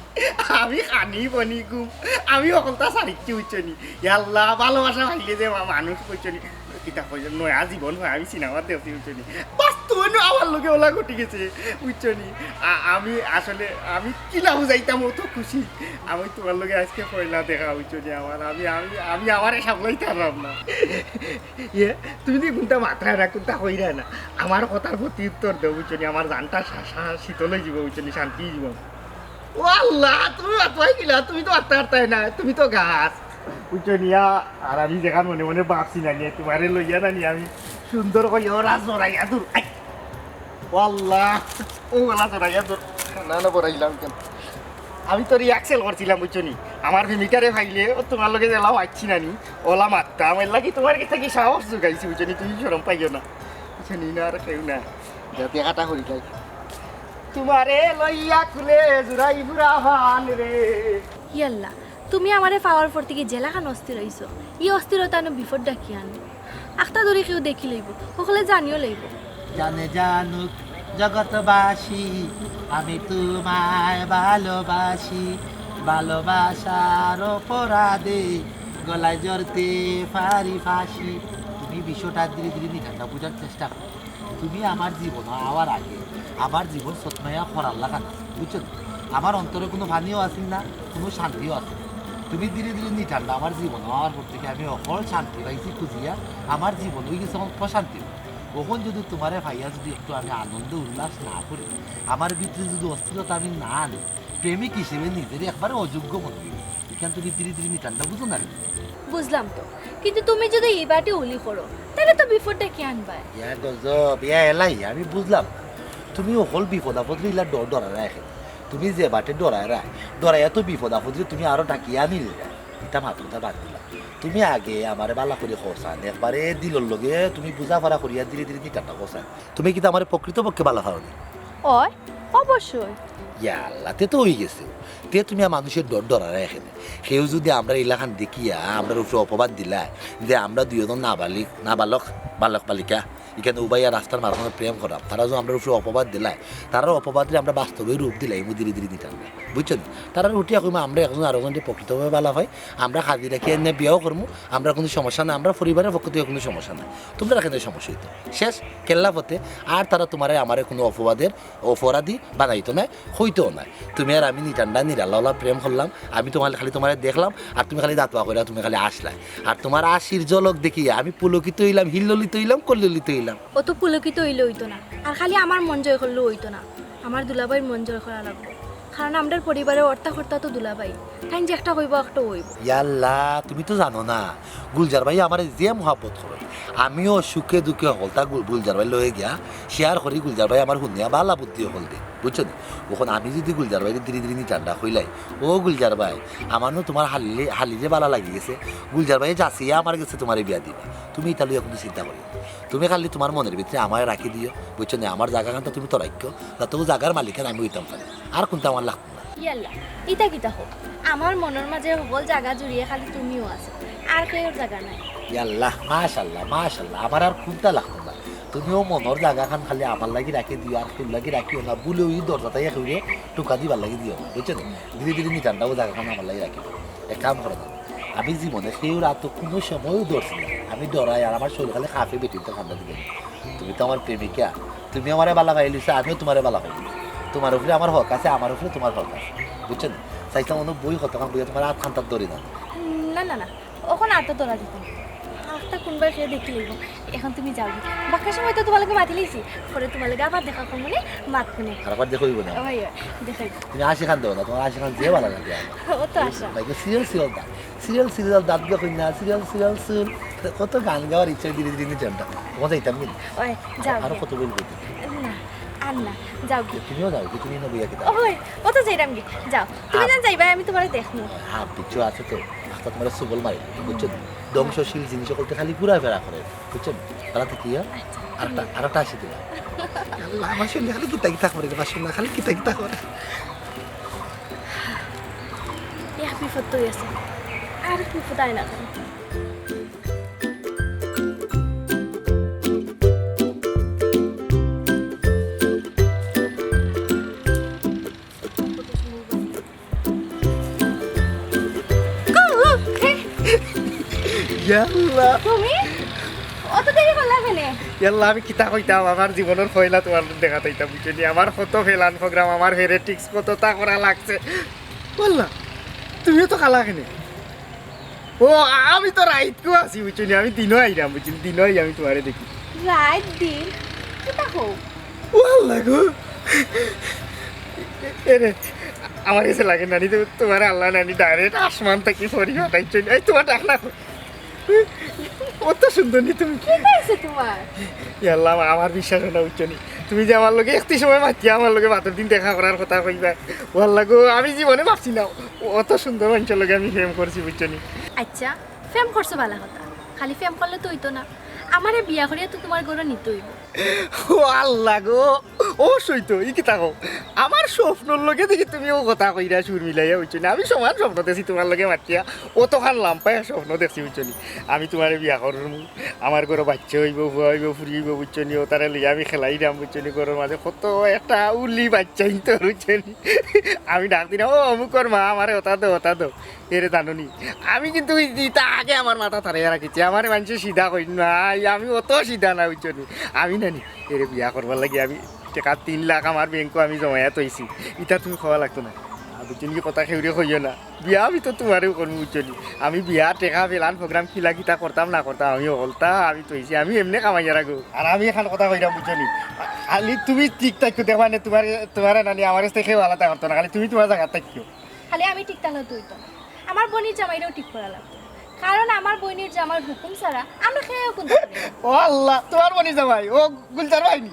আমি খানি বনি ঘুম, আমি হকলতা ছাড়িচ্ছি, বুঝছো নি? ইয়াল্লা, ভালোবাসা পাইলে যে মা-, মানুষ, বুঝছো নি? কিতা কইছো, নয়া জীবন হয়, আমি সিনেমা দেখছি, বুঝছো নি? বাস্তবে নু আমার লগে ওলা ঘটি গেছে, বুঝছো নি? আ-, আমি আসলে, আমি কিলা বুঝাইতাম, অত খুশি। আমি তুমার লগে আজকে পয়লা দেখা, বুঝছো নি? আমার, আমি, আমি, আমি আমারে সামলাইতাম পারলাম না। ইয়ে, তুমি যে কুনটা মাতরায় না, কুনটা কইরায় না, আমার কথার প্রতি উত্তর দেও, বুঝছো নি? আমার জানটা শা-, শা-, শীতল অই যিবো, বুঝছো নি? শান্তি অই যিবো। ও আল্লাহ, তুমি মাতবায় কিলা? তুমি তো আটতা আটতায় না, তুমি তো গাছ। বুঝছো নি? আর আমি যেখান মনে মনে ভাবছি না নি, তুমারে লইয়া না নি আমি সুন্দর করি ওলা জড়াইয়া দূর। আই! ও আল্লাহ, ও ওলা জড়াইয়া দূর। না, না, বড়াইলাম কেন? আমি তো rehearsal করছিলাম, বুঝছো নি? আমার প্রেমিকারে পাইলে, ও তুমার লগে যেলা পাইছি না নি, ওলা মাততাম। এর লাগি তুমার কাছে কি সাহস জোগাইছি, বুঝছো নি? তুমি শরম পাইও না, বুঝছো নি? না, আর কেউ না। যাতে কাটা করি যাই। তুমারে লইয়া কুলে জুড়াই বুড়া হান রে। ইয়াল্লা, তুমি আমারে পাওয়ার পর থাকি যেলাখান অস্থির অইছো, ই অস্থিরতা নু বিপদ ডাকি আনো। আখতা ধরি কেউ দেখি লইবো, হকলে জানিও লইবো। জানে জানুক জগৎবাসী, আমি তোমায় ভালোবাসি, ভালোবাসার অপরাধে গলায় জড়তে পারি ফাঁসি। তুমি বিষয়টা ধীরে ধীরে নিঠান্ডা বুঝার চেষ্টা করো। তুমি আমার জীবনো আওয়ার আগে আমার জীবন সতমাইয়া খরার লাখান আছিল, বুঝছো নি? আমার অন্তরে কুনু পানিও আছিল না, কুনু শান্তিও আছিল না। তুমি ধীরে ধীরে নিঠান্ডা আমার জীবনো আওয়ার পর থাকি আমি হকল শান্তি পাইছি খুঁজিয়া, আমার জীবন অই গেছে অখন প্রশান্তি। অখন যুদি তুমারে পাইয়া যুদি একটু আমি আনন্দ উল্লাস না করি, আমার ভিতরে যুদি অস্থিরতা আমি না আনি, প্রেমিক হিসেবে নিজেরে একবারে অযোগ্য মনে করি। ইখান তুমি ধীরে ধীরে নিঠান্ডা বুঝো না নি? বুঝলাম তো, কিন্তু তুমি যুদি ই বাটে উলি করো, তাইলে তো বিপদটা কিয়ান বায়? ইয়া গজব, ইয়া এলাই, আমি বুঝলাম না। তুমি হকল বিপদ আপদরে ইলা ডর ডরাইরায় কেনে? তুমি যে বাটে ডরাইরায়, ডরাইয়া তো বিপদ আপদরে তুমি আরো ডাকিয়া আনিলায়। ইতা মাত কথা বাদ দিলাম। তুমি আগে আমারে বালা করি কওছাইন, একবারে দিলর লগে তুমি বুঝাপড়া করিয়া ধীরে ধীরে নিঠান্ডা কওছাইন। তুমি কিতা আমারে প্রকৃতপক্ষে বালা পাও নি? অয়, অবশ্যই। ইয়া আল্লাহ, তে তো অই গেছে। তে তুমি আর মানুষরে ডর ডরাইরায় কেনে? কেউ যুদি আমরার ইলাখান দেখিয়া আমরার উপরে অপবাদ দিলায় যে আমরা দুইজন নাবালিক, নাবালক, বালক বালিকা, ইখানে উবাইয়া রাস্তার মাঝখানো প্রেম করাম, তারা যুদি আমরার উপরে অপবাদ দিলায়, তারার অপবাদরে আমরা বাস্তবে রূপ দিলাইমু ধীরে ধীরে নিঠান্ডা, বুঝছো নি? তারারে উঠিয়া কইমু আমরা একজন আরকজনরে প্রকৃতভাবে বালা পাই, আমরা কাজী রাখিয়া আনিয়া বিয়াও করমু, আমরার কুনু সমস্যা নাই, আমরার পরিবারের পক্ষ থাকি কুনু সমস্যা নাই, তুমরার কেনে সমস্যা অইতো? শেষ। কেল্লা পথে আর তারা তুমারে আমারে কুনু অপবাদের অপরাধী বানাইতো নায়, কইতোও নায়। তুমি আর আমি নিঠান্ডা নিরালাওলা প্রেম করলাম, আমি তুমারে খালি তুমারে দেখলাম, আর তুমি খালি দাঁত বার করিয়া তুমি খালি আসলায়। আর তুমার হাসির ঝলক দেখিয়া আমি পুলকিত অইলাম, হিল্লোলিত অইলাম, কল্লোলিত অইলাম। অত পুলকিত অইলে অইতো না, আর খালি আমার মন জয় করলেও অইতো না, আমার দুলাভাইর মন জয় করা লাগবো, কারণ আমরার পরিবারর অর্তা কর্তা তো দুলাভাই, তাইন যেকটা কইবা অকটাউ অইবো। ইয়াল্লা, তুমি তো জানো না, গুলজার ভাই আমারে যে মহব্বত করে, আমিও সুখে দুঃখে হকলতা গুল-, গুলজার ভাইর লগে গিয়া share করি, গুলজার ভাই আমার হুনিয়া বালা বুদ্ধি হকল দে, বুঝছো নি? অখন আমি যুদি গুলজার ভাইরে ধীরে ধীরে নিঠান্ডা কইলাই, "ও গুলজার ভাই, আমার নু তুমার হালিরে, হালিরে বালা লাগি গেছে।" গুলজার ভাই যাচিয়া আমার গেছে তুমারে বিয়া দিবা। তুমি ইতা লইয়া কুনু চিন্তা করিও না। তুমি খালি তুমার মনর ভিতরে আমারে রাখি দিও, বুঝছো নি? আমার জাগাখান তো তুমি তো রাখিও, যাতে অউ জাগার মালিক আর আমি অইতাম পারি। আর কুনতা আমার লাগতো না। ইয়াল্লা, ইতা কিতা কও? আমার মনর মাঝে হকল জাগা জুড়িয়া খালি তুমিউ আছো, আর কেউর জাগা নাই। ইয়াল্লা, মাশাল্লাহ, মাশাল্লাহ, আমার আর কুনতা লাগতো না। তুমিও মনর জাগাখান খালি আমার লাগি রাখি দিও, আর কেউর লাগি রাখিও না। ভুলেও ই দরজাটাই একেবারে টুকা দিবার লাগি দিও না, বুঝছো নি? ধীরে ধীরে নিতান্ডাও জাগাখান আমার লাগি রাখি দিও। এক কাম করো না, আমি জীবনে কেউর আতো কুনু সময়ও ধরছি না। আমি ডরাই, আর আমার শরীর খালি কাঁপে বেটিন্তর কান্দা দিলে। তুমি তো আমার প্রেমিকা, তুমি আমারে বালা পাইলিছো, আমিও তুমারে বালা পাইলিছি। তুমার উপরে আমার হক আছে, আমার উপরে তুমার হক আছে, বুঝছো নি? চাইছলাম অনো বই কতখান বইয়া তুমার আত খান্তাত ধরি না। না, না, না, অখন আতো ধরা দিতাম। আতটা কুনবায় কেউ দেখি লইবো। অখন তুমি যাও। বাক্কা সময় তো তুমার লগে মাতি লইছি। পরে তুমার লগে আবার দেখা করমু নে, মাতমু নে। আর আবার দেখা অইবো না? অয়, অয়, দেখা অইবো। তুমি আশিখান দেও না, তুমার আশিখান যে বালা লাগে আমার। অতো আশা। ভাই, সিরিয়াল সিরিয়াল দাঁত। সিরিয়াল সিরিয়াল দাঁত গিয়া কই না, সিরিয়াল সিরিয়াল চুল। কত গান গাওয়ার ইচ্ছা ধীরে ধীরে নিজে জানটা। তোমার যাইতাম কিন্তু। অয়, যাও আরো গিয়া। কত বই বলতে? না, আর না, যাও গিয়া। তুমিও যাও কি? তুমি না বইয়া কিতা? অয়, অতো যাইরাম গি। যাও, তুমি হ্যাঁ। যেন যাইবায়, আমি তুমারে দেখমু। হ্যাঁ, পিছু আছে তো। আস্তা তুমারে সুবল মারি, বুঝছো? ধ্বংসশীল জিনিস সকলতে খালি ঘুরাফেরা করে, বুঝছো? তারা তো কি হয়? আচ্ছা, আরেকটা, আরেকটা আসি দিলা। আল্লাহ, আমার শরীরে খালি কিতা কিতা করে রে, আমার শরীরে খালি কিতা কিতা করে। ইয়া, বিপদ তো গেছে। আর বিপদ আয় না কেন? ইয়াল্লা। তুমি? অত দেরি করলা কেনে? ইয়াল্লা, আমি কিতা কইতাম, আমার জীবনর পয়লা তুমার দেখা পাইতাম, বুঝছো নি? আমার কত plan program, আমার হেরেটিক্স কততা করা লাগছে। বললা, তুমিও তো কালা কেনে? ও, আমি তো রাইতকু আছি, বুঝছো নি? আমি দিনও আইরাম, বুঝছো নি? দিনও আই আমি তুমারে দেখি। রাইত দিন? কিতা কও? ও আল্লাহ গো। এরে, আমার গেছে লাগে নানি, তো তুমারে আল্লায় নানি direct আসমান থাকি পরি পাঠাইছইন। এই তুমার ডাক না। অত সুন্দর নি তুমি। কিতা অইছে তুমার? ইয়াল্লা, আমার বিশ্বাস অয় না, বুঝছো নি? তুমি যে আমার লগে একটি সময় মাতিয়া আমার লগে বাদর দিন দেখা করার কথা কইবা। ও আল্লাহ গো, আমি জীবনে ভাবছি না অত সুন্দর মানষর লগে আমি প্রেম করছি, বুঝছো নি? আচ্ছা, প্রেম করছো বালা কথা, খালি প্রেম করলে তো অইতো না, আমারে বিয়া করিয়া তো তুমার ঘরো নিতে অইবো। ও আল্লাহ গো, অবশ্যই তো, ই কিতা কও? আমার স্বপ্নর লগে দেখি তুমি অউ কথা কইরায় সুর মিলাইয়া, বুঝছো নি? আমি সমান স্বপ্ন দেখছি তুমার লগে মাতিয়া, অতখান লাম্বায় স্বপ্ন দেখছি, বুঝছো নি? আমি তুমারে বিয়া করমু, আমার ঘরো বাইচ্চা অইবো, ফুয়া অইবো, ফুড়ি অইবো, বুঝছো নি? অতারে লইয়া আমি খেলাইরাম, বুঝছো নি? ঘরর মাঝে কত একটা উলি বাইচ্চা ইন্তর, বুঝছো নি? আমি ডাক দিরাম, "ও অমুকর মা, আমারে অতা দেও, অতা দেও।" এরে জানো নি, আমি কিন্তু ই-, ইতা আগে আমার মাথাত হারাইয়া রাখিছি। আমারে মানষে সিধা কইন না, আই, আমি অত সিধা না, বুঝছো নি? আমি নানি, এরে বিয়া করবার লাগি আমি টেকা তিন লাখ আমার ব্যাংকো আমি জমাইয়া থইছি। ইতা তুমি কওয়া লাগতো না। আর বুঝছো নি, কথা কেউরে কইও না। বিয়া আমি তো তুমারেউ করমু, বুঝছো নি? আমি বিয়া, টেকা, plan program কিলা কিতা করতাম না করতাম, আমি অকলতা আমি থইছি, আমি এমনে কামাইয়া রাখবো। আর আমি এখান কথা কইরাম, বুঝছো নি? খালি তুমি ঠিক থাকিও, দেখবায় নে, তুমার, তুমারে নানি আমার গেছ থাকি কেউ আলাদা করতো না, খালি তুমি তুমার জাগাত থাকিও। খালি আমি ঠিক থাকলে তো অইতো না, আমার বইনর জামাইরেও ঠিক করা লাগবো, কারণ আমার বইনর জামাইর হুকুম ছাড়া আমরা কেউ কুন্তা করি না। ও আল্লাহ, তুমার বইনর জামাই, ও গুলজার ভাই নি?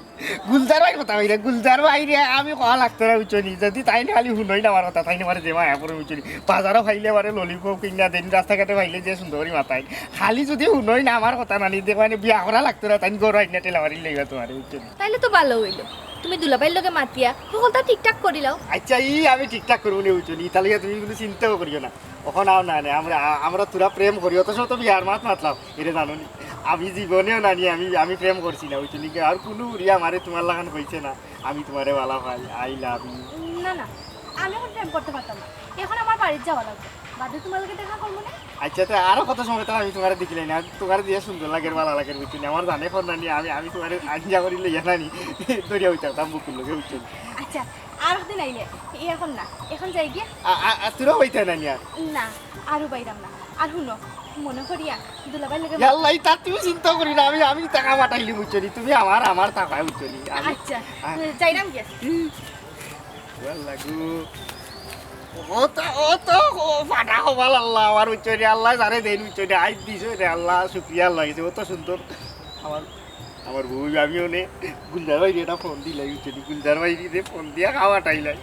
গুলজার ভাইর কথা কইরে, গুলজার ভাইরে আমি কওয়া লাগতো না, বুঝছো নি? যদি তাইন খালি হুনইন আমার কথা, তাইন আমারে যে মায়া করইন, বুঝছো নি? বাজারো পাইলে আমারে lollipop কিনিয়া দেইন, রাস্তাঘাটে পাইলে যে সুন্দর করি মাতইন। খালি যদি হুনইন আমার কথা নানি, দেখবায় নে বিয়া করা লাগতো না, তাইন ঘরো আইনা ঠেলা মারি লইবা তুমারে, বুঝছো নি? তাইলে তো ভালা অইলো, তুমি দুলাভাইর লগে মাতিয়া হকলতা ঠিকঠাক করিলাও। আচ্ছা, ই আমি ঠিকঠাক করমু নে, বুঝছো নি? ইতা লইয়া তুমি কুনু চিন্তাও করিও না। অখন আও না নে, আমরা, আ-, আমরা থুড়া প্রেম করি, অত সময় তো বিয়ার মাত মাতলাম। এরে জানো নি, আমি জীবনেও নানি, আমি, আমি প্রেম করছি না, বুঝছো নি? আর কুনু হুড়ি আমারে তুমার লাখান কইছে না, আমি তুমারে বালা পাই, I love you। না, না, আমি অখন প্রেম করতে পারতাম না, অখন আমার বাড়িত যাওয়া লাগবো, বাদে তুমার লগে দেখা করমু নে। আচ্ছা, তে আরো কত সময় তো আমি তুমারে দেখিলাই না, তুমারে দিয়া সুন্দর লাগের, বালা লাগের, বুঝছো নি? আমার জানে কর নানি, আমি, আমি তুমারে আঞ্জা করি লইয়া নানি, দরিয়া অইতাম, তাম বুকুর লগে, বুঝছো নি? আচ্ছা, আর একদিন আইলে, এই অখন না, অখন যাই গিয়া। আ-, আ-, আ, তোরাও অইতে না নিয়া? না, আর উবাইরাম না। আর হুনো, মনো করিয়া দুলাভাইর লগে ইয়াল্লা, ইতা তুমি চিন্তা করি না, আমি, আমি টাকা পাঠাইলি বুঝছো নি, তুমি আমার, আমার টাকা বুঝছো নি, আমি আচ্ছা, আ- যাইরাম গিয়া। ইয়াল্লা গো। ও তো, ও তো, ও ফাটা কপাল আল্লাহ আমার বুঝছো নি, আল্লাহ যারে দেইন বুঝছো নি, আইজ দিছো রে আল্লাহ, শুক্রিয়া আল্লাহ গেছে, ও তো সুন্দর আমার আমার বউ, আমি অনে গুলজার ভাইরে একটা ফোন দিলাই, বুঝছো নি? গুলজার ভাইরে ফোন দিয়া খাওয়া টাইলাই।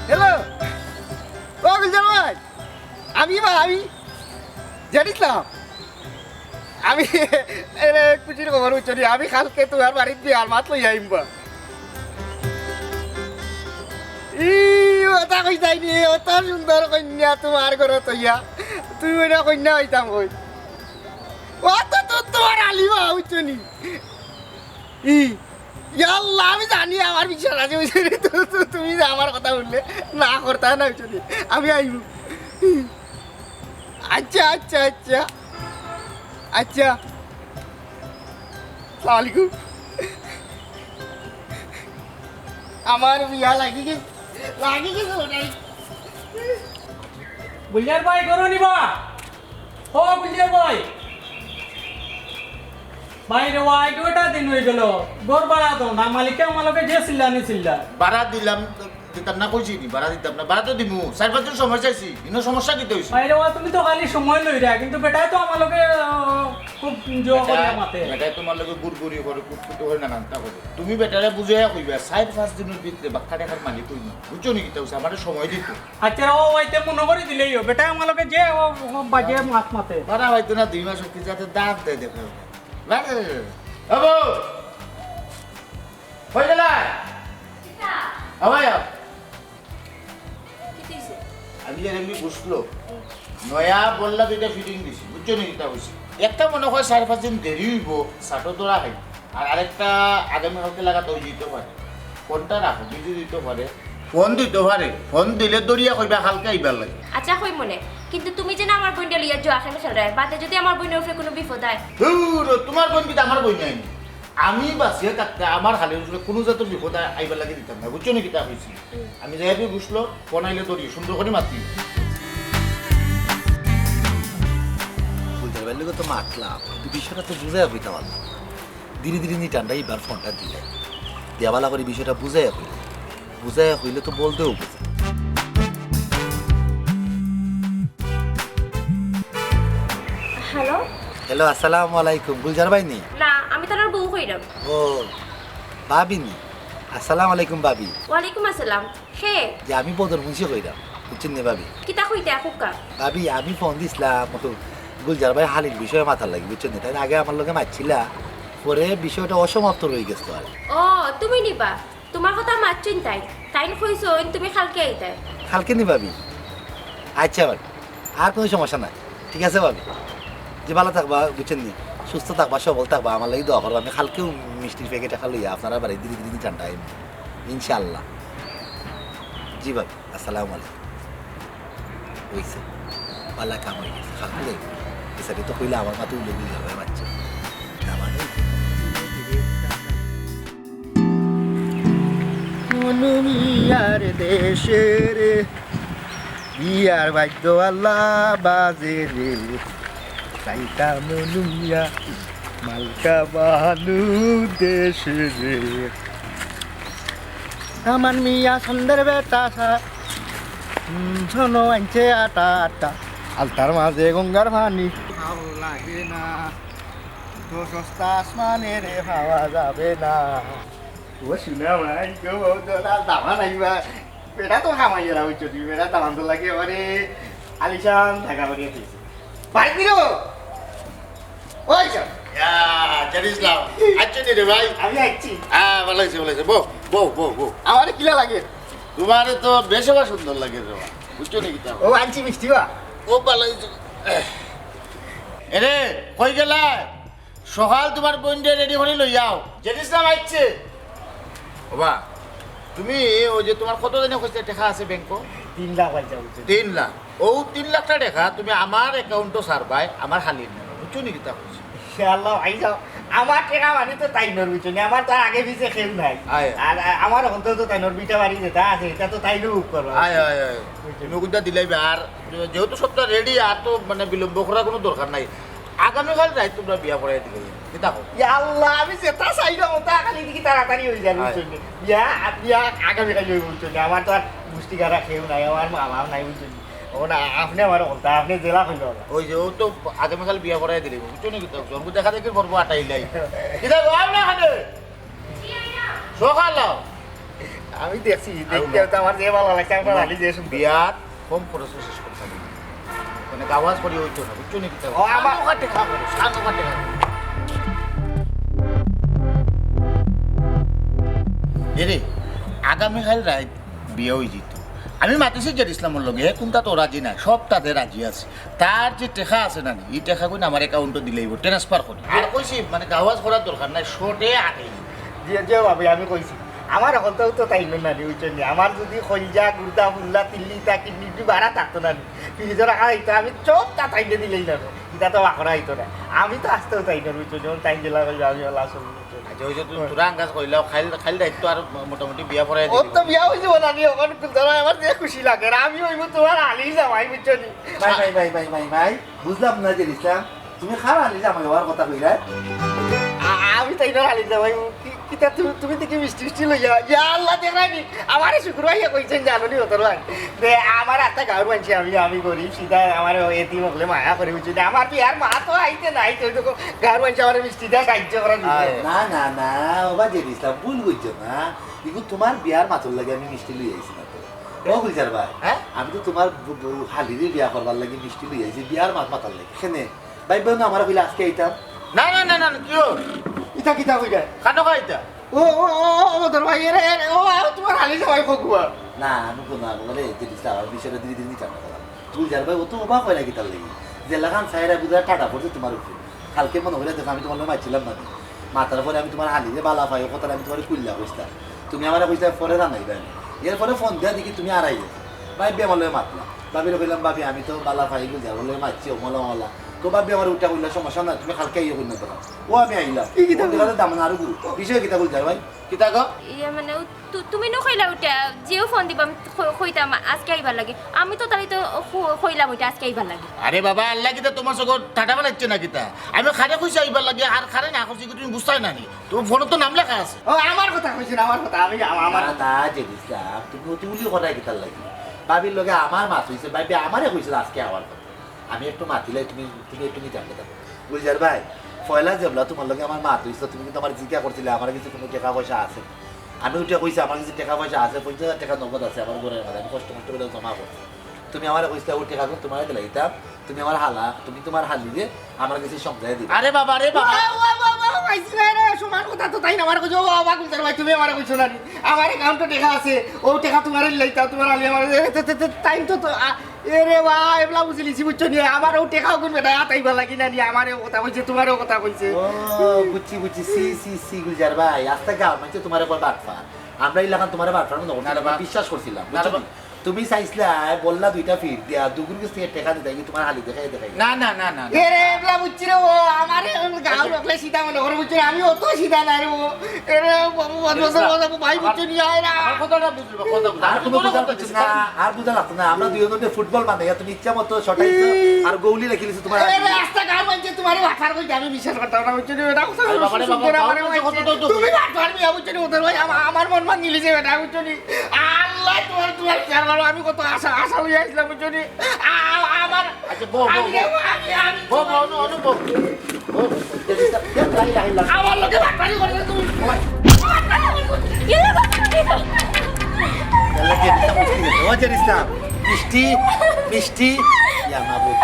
হ্যালো, ও গুলজার ভাই, আমি বা আমি জানিস না, আমি এরে খুশির খবর বুঝছো নি, আমি কালকে তুমার বাড়িত বিয়ার মাত লইয়া আইমু বা। ই, অতা কইতায় নি, অত সুন্দর কইন্যা তুমার ঘরো থইয়া, তুমি মনে কইন্যা অইতাম কই? অত তো তুমার আলিমা, বুঝছো নি? ই, ইয়া আল্লাহ, আমি জানি আমার বিশ্বাস আছে, বুঝছো নি? তু-, তু-, তুমি যে আমার কথা হুনলে না করতা না, বুঝছো নি? আমি আইমু। আচ্ছা, আচ্ছা, আচ্ছা। আচ্ছা। আসসালামু আলাইকুম। আমার বিয়া লাগি গেছে, লাগি গেছে lottery। গুলজার ভাই, ঘরো নি বা? ও গুলজার ভাই। ভাই রে, ওয়াই দুইটা দিন অই গেল। ঘর ভাড়া দেও না, মালিকে আমার লগে যে চিল্লানি চিল্লা। ভাড়া দিলাম, দিতাম না কইছি নি, ভাড়া দিতাম না, ভাড়া তো দিমু। চাইর পাঁচ দিন সময় চাইছি, ইনো সমস্যা কিতা অইছে? ভাই রে, ওয়া তুমি তো খালি সময় লইরা, কিন্তু বেটায় তো আমার লগে, আহ, খুব enjoy বেটা, করিয়া মাতে। বেটায় তুমার লগে গুড়গুড়ি করে, কুটকুটি করে, নানানটা করে। তুমি বেটারে বুঝাইয়া কইবা, চাইর পাঁচ দিনর ভিতরে বাক্কা টেকার মালিক অইমু। বুঝছো নি কিতা অইছে? আমারে সময় দিতো। আচ্ছা, ও অইতে মনো করি দিলেই অয়। বেটায় আমার লগে যে ও, ও বাজে মাত মাতে। ভাড়া অইতো না, দুই মাস অইতে যাতে দাম দেয় দেখো। না, না, না, না। বাবু! কই গেলা? কিতা? আমায় আও। কিতা অইছে? আমি আর এমনি বুঝলো। হুম। নয়া বললা দুইটা fitting দিছি, বুঝছো নি কিতা অইছে? একটা মনে হয় চাইর পাঁচ দিন দেরি অইবো, ছাটো ধরা হয়। আর আরেকটা আগামী কালকে লাগাতে অই যাইতে পারে। ফোনটা রাখো, বিজি দিতে পারে। ফোন দিতে পারে, ফোন দিলে ধরিয়া কইবা কালকে আইবার লাগি। আচ্ছা, কইমুনে, কিন্তু তুমি যেন আমার বইনরে লইয়া জুয়া খেল খেলরায়, বাদে যদি আমার বইনর উপরে কুনু বিপদ অয়। ধুর, তুমার বইন কিতা আমার বইন নায় নি? আমি বাঁচিয়া থাকতে আমার খালির উপরে কুনু জাতর বিপদ আ-, আইবার লাগি দিতাম না, বুঝছো নি কিতা কইছি? হুম। আমি যাইয়া বি বুঝলো, ফোন আইলে ধরি, সুন্দর করি মাতি। গুলজার ভাইর লগে তো মাতলাম, কিন্তু বিষয়টা তো বুঝাইয়া কইতাম পারলাম না। ধীরে ধীরে নি ঠান্ডা এবার ফোনটা দিলে। দিয়া ভালা করি বিষয়টা বুঝাইয়া কইলে। বুঝাইয়া কইলে তো বলতেও বুঝে। হ্যালো? হ্যালো, আসসালামু আলাইকুম। গুলজার ভাই নি? না, আমি তার বউ কইরাম। ও, ভাবি নি? আসসালামু আলাইকুম ভাবি। ওয়ালাইকুম আসসালাম। কে? যে আমি বদর মুন্সি কইরাম, বুঝছইন নি ভাবি? কিতা কইতা, কউক্কা? ভাবি, আমি ফোন দিছলাম গুলজার ভাই হালির বিষয়ে মাতার লাগি, বুঝছইন নি? তাইন আগে আমার লগে মাতছিলা, পরে বিষয়টা অসমাপ্ত রই গেছে আর। ও, তুমি নি বা? তুমার কথা মাতছইন তাইন। তাইন কইছইন তুমি কালকে আইতায়। কালকে নি ভাবি? আচ্ছা ভাই, আর কুনু সমস্যা নাই। ঠিক আছে ভাবি, জি ভালা থাকবা, বুঝছইন নি? সুস্থ থাকবা, সবল থাকবা, আমার লাগি দোয়া করবা। আমি কালকেউ মিষ্টির প্যাকেট একটা লইয়া আপনারার বাড়ি ধীরে ধীরে ঠান্ডা আইমু, ইনশাআল্লাহ। জি ভাবি, আসসালামু আলাইকুম। অইছে, ভালা কাম অই গেছে, কালকে যাইমু। এসারে তো কইলে আমার মাথা উলে উলে যাবে, বাচ্চা। মনু মিয়ার দেশে রে, বিয়ার বাদ্য আল্লাহ বাজে রে, চাইতা মনু মিয়া, মালকা বানু দেশে রে। আমার মিয়া সন্দের বেটা সা-, উম, শোনো আনছে আটা আটা, আলতার মাঝে গঙ্গার পানি। ভালো লাগে না, তো সস্তা আসমানে রে পাওয়া যাবে না। ও শুনে ভাই, কেউ বলতো না, দামান আইবা। বেটা তো কামাই এরা হইছো, তুমি বেটা দামান তো লাগে, মানে, আলিশান থাকা বাড়ি আছে। বাড়ি দিল? ওই চল। ইয়া, জানিস লাও। আচ্ছা নি রে ভাই? আমি আইছি। হ্যাঁ, ভালা অইছে, ভালা অইছে। বউ, বউ, বউ, বউ। আমারে কিলা লাগে? তুমারে তো বেশ বা সুন্দর লাগে রে বা। বুঝছো নি কিতা? ও আনছি মিষ্টি বা। ও ভালা অইছে। এরে, কই গেলা? সকাল তুমার বইনরে রেডি করি লই যাও। জেনিস না মাইচ্ছে। ওবা, তুমি ওই যে তুমার কত জানি কইছে টেকা আছে ব্যাংকো? তিন লাখ পয়সা উঠছে। তিন লাখ। ও তিন লাখ টেকা তুমি আমার অ্যাকাউন্টো ছাড়বায়, আমার খালি না। বুঝছো নি কিতা কইছি? ইয়া আল্লাহ, ভাই যাও। আমার টেকা মানে তো তাইনর, বুঝছো নি? আমার তো আগে পিছে কেউ নাই। আয়। আর, আর আমার অন্তত তাইনর বিটা বাড়ি যেটা আছে, এটা তো তাইনও বুক করবা। আয়, আয়, আয়। বুঝছো? তুমি কোনটা দিলাইবা? আর যেহেতু সবটা রেডি, আর তো মানে বিলম্ব করার কোনো দরকার নাই। আগামীকাল রাইত তুমরা বিয়া পড়াই দিলে, কিতা কও? ইয়া আল্লাহ, আমি যেটা চাইলাম, ওটা খালি দেখি তাড়াতাড়ি অই যায়, আয়। বুঝছো নি? বিয়া, বিয়া আগামীকাল অইবো, বুঝছো নি? আমার তো আর গুষ্টি গাড়া কেউ নাই, আমার মামাও নাই, বুঝছো নি? ও না, আপনে আমার কথা, আপনে যেলা কইলা। ওই যে, ও তো আগামীকাল বিয়া পড়াই দিলে, বুঝছো নি? কিতা, জন্ম দেখা দেখি করবো আটাইলাই। কিতা কও, আও না এখানে। সকাল আও। আমি দেখছি, আর দেখতে না। তো আমার যে ভালা লাগছে, আমার আলী যে সুন্দর। বিয়াত কম খরচে শেষ করতে হবে। মানে গাওয়াজ করি অইতো না, বুঝছো নি কিতা? ও, আমার আনো কাটে খা করো, আনো কাটে খা। এরে, আগামীকাল রাইত বিয়া অইযিতো। আমি মাতিছি জেড ইসলামর লগে, হে কুনটাত রাজি নায়, সবটাতে রাজি আছে। তার যে টেকা আছে না নি, ই টেকাগুইন আমার অ্যাকাউন্টো দিলাইবো, ট্রান্সফার করি। আর কইছি, মানে, গাওয়াজ করার দরকার নাই, শর্টে আটেই। জি, জি, ভাবি, আমি কইছি, আমার অকলতাউ তো তাইন না নি, বুঝছইন নি? আমার যুদি কইলজা, গুর্দা, ফুল্লা, তিল্লি, ইতা কিডনি উডনি বারা থাকতো না নি, ফ্রিজো রাখা অইতো, আমি সবটা তাইনে দিলাইলাম। ইতা তো বাকরা অইতো না, আমি তো আস্তাউ তাইন না, বুঝছইন নি? তাইন যেলা কইবা, আমি অলা চলমু, বুঝছইন নি? আচ্ছা, অউ যে তুমি থুড়া আন্দাজ কইলাও, কাইল, কাইল রাইত তো আর মোটামুটি বিয়া পড়াই ও দিবি। তো বিয়া অইযিবো না নি, অখন ধরো আমার যে খুশি লাগে, আর আমি অইমু তুমার আলির জামাই, বুঝছো নি? ভাই, ভাই, ভাই, ভাই, ভাই, ভাই, বুঝলাম না জেড ইসলাম, তুমি কার আলির জামাই অওয়ার কথা কইরায়? আ-, আমি তাইনর আলির জামাই, কি-, কিতা তুমি, তুমি দেখি মিষ্টি মিষ্টি লইয়া, ইয়া আল্লাহ, দেখরায় নি, আমারে শুকুর ভাইয়ে কইছইন, জানো নি, অতর ভাই। বে, আমার আস্তা গাঁওর মানষে আমি, আমি গরিব, সিধা আমার এতিম অকলে মায়া করে, বুঝছো নি? আমার বিয়ার মাত তো আইতে নায়, তো দেখো, গাঁওর মানষে আমারে মিষ্টি দিয়া সাহায্য করা দিছে। আয়। না, না, না, ওবা জেড ইসলাম, ভুল বুঝছো না। ইগু তুমার বিয়ার মাতর লাগি আমি মিষ্টি লই আইছি না তো। ও গুলজার ভাই, হ্যাঁ? আমি তো তুমার ব-, ব-, হালিরে বিয়া করবার লাগি মিষ্টি লই আইছি, বিয়ার মাত মাতার লাগি। কেনে? ভাই বোন আমারে কইলা আজকে আইতাম। না, না, না, না, না, কিও? ইতা কিতা কইরা? কানো কইতা? ও, ও, ও, ও, ও, ধর ভাই, এরে, এরে, ও, ও, তুমার হালির জামাই কগুয়া। না, আমি কোনো আগে বলে, যে দিসলা, আমার বিষয়টা ধীরে ধীরে নিতাম না। গুলজার ভাই, ও তো অবাক অয় না কিতার লাগি। যেলাখান চাইরা বুঝা ঠাডা পড়ছে তুমার উপরে। কালকে মনো করিয়া দেখো, আমি তুমার লগে মাতছিলাম না নি? মাতার পরে আমি তুমার হালিরে বালা পাই, ও কথাটা আমি তুমারে খুলিয়া কইছলাম। তুমি আমারে কইছলায় পরে জানাইবায়। এরপরে ফোন দিয়া দেখি তুমি আরাই গেছো। ভাই, ভাবি আমার লগে মাতলা। ভাবিরে কইলাম, "ভাবি, আমি তো বালা পাই, গুলজার লগে মাতছি, অমলা অমলা।" তো ভাবি আমারে উল্টা কইলা, "সমস্যা নাই, তুমি কালকে আইও কইনা দেখো।" ও আমি আইলাম। কি কিতা? বিষয় কিতা গুলজার ভাই? কিতা গো? ইয়ে মানে, ও তু-, তুমি নু কইলা উঠে, যেও ফোন দিবা, আমি ক-, কইতাম আজকে আইবার লাগি। আমি তো তাইলে তো ক-, কইলাম উঠে আজকে আইবার লাগি। আরে বাবা, আল্লায় কিতা তুমার চউখো ঠাডা বানাইছে না কিতা? আমি কারে কইছি আইবার লাগি, আর কারে না কইছি, তুমি বুঝতায় না নি? তুমার ফোনো তো নাম লেখা আছে। ও, আমার কথা কইছি না, আমার কথা, আমি, আমা-, আমার না, না, জেড ইসলাম, তুমি অত উলি করায় কিতার লাগি? ভাবির লগে আমার মাত অইছে, ভাবি আমারে কইছিল আজকে আওয়ার কথা। আমি একটু মাতিলে তুমি, তুমি একটু নিতাম নিতাম। গুলজার ভাই, পয়লা যেবলা তুমার লগে আমার মাত অইছিল, তুমি কিন্তু আমারে জিকা করছিলায়, আমার গেছে কুনু টেকা পয়সা আছে। আমি উঠে কইছি, "আমার গেছে টেকা পয়সা আছে, পঞ্চাশ হাজার টেকা নগদ আছে আমার ঘরর মাঝে, আমি কষ্ট মষ্ট করি জমা করছি।" তুমি আমারে কইছলায়, "অউ টেকাগুইন তুমারে দিলাইতাম, তুমি আমার হালা, তুমি তুমার হালিরে আমার গেছে সমজাইয়া দিবায়।" আরে বাবা, রে বাবা। ও, ও, ও, ও, পাইছি না রে, সমান কথা তো তাইন আমারে কইছে, ও বাবা, গুলজার ভাই, তুমি আমারে কইছো না নি? আমার অ্যাকাউন্টো টেকা আছে, অউ টেকা তুমারে দিলাইতাম, তুমার হালি আমারে, এ, তে, তে, তে, তাইন তো, তো, আ, এরে বা, এবলা বুঝিলিছি, বুঝছো নি? আমার অউ টেকাগুইন বেটায় আতাইবার লাগি না নি, আমারে অউ কথা কইছে, তুমারেও কথা কইছে। ও, বুঝছি, বুঝছি, ছি, ছি, ছি, গুলজার ভাই, আস্তা গাঁওর মানষে তুমারে কয় বাটপার। আমরা ইলাখান তুমারে বাটপার মনো করছি, না রে বা। বিশ্বাস করছিলাম, না রে বুঝছো বা। নি? তুমি চাইছলায়, বললা দুইটা ফির দিয়া, দুগুর গেছ থাকি টেকা দিতায়, কি তুমার হালি দেখাই দেখাই। না, না, না, না, না। এরে, এবলা বুঝছি রে, ও আমারে গাঁওর লোকে সিধা মনো করে, বুঝছো নি? আমি অত সিধা না রে, ও। এরে, বাবু, বাবু, বাবু, বাবু, ভাই, বুঝছো নি? আয় না। আমার কথাটা বুঝ আর কুনু বুঝা লাগতো না, আর বুঝা লাগতো না। আমরা দুইওজনে ফুটবল বানাইয়া তুমি ইচ্ছা মতো শট আইছো, আর গোলি রাখিলিছো তুমার। এ, রাস্তা গাঁওর মানষে তুমারে বাটপার কইছে, আমি বিশ্বাস করতাম না, বুঝছো নি? এটা কথা আরে বাবা রে বাবা, শুনতে না, আমারে কত, কইছে। কত, কত, কত। তুমি বাটপার মিয়া, বুঝছো নি? ওদের ভাই, আমা-, আমার মন ভাঙিলিছে বেটা, বুঝছো নি? আল্লায় তুমার, তুমার বিচার করো, আমি কত আশা, আশা লইয়া আইছলাম, বুঝছো নি? আ-, আ-, আমার আচ্ছা, বউ, বউ, আমি বউ। রে, আমি, আমি বউ, বউ, অনু, অনু, বউ। বউ, বউ, বউ। লা ইলাহা ইল্লাল্লাহ। আমার লগে বাটপারি করছো তুমি। ওই। বাটপারি করছো। ইয়ে, বাটপারি করছো। লা ইলাহা ইল্লাল্লাহ। ও জেড ইসলাম, মিষ্টি, মিষ্টি, ইয়া মাবুদ।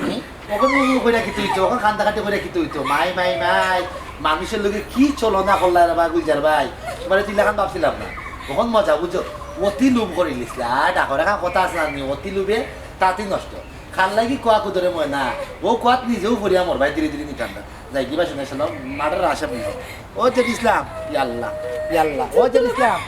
হুম? অখন উউ কইরা কিতা অইতো, অখন কান্দাকাটি কইরা কিতা অইতো। মাই, মাই, মাই, মানষর লগে কি ছলনা করলায় রে বা গুলজার ভাই, তুমারে তো ইলাখান ভাবছিলাম না। অখন মজা বুঝছো, অতি লোভ করিলিছলায়, ডাকর এখান কথা আছে না নি, অতি লোভে তাঁতি নষ্ট। কার লাগি কুয়া কুদরে ময়না, অউ কুয়াত নিজেউ পড়িয়া মরবায় ধীরে ধীরে নিতাম না। যাই কিবা শুনে আসলাম, মার্ডার আসামি। ও জেড ইসলাম, ইয়াল্লা, ইয়াল্লা, ও জেড ইসলাম।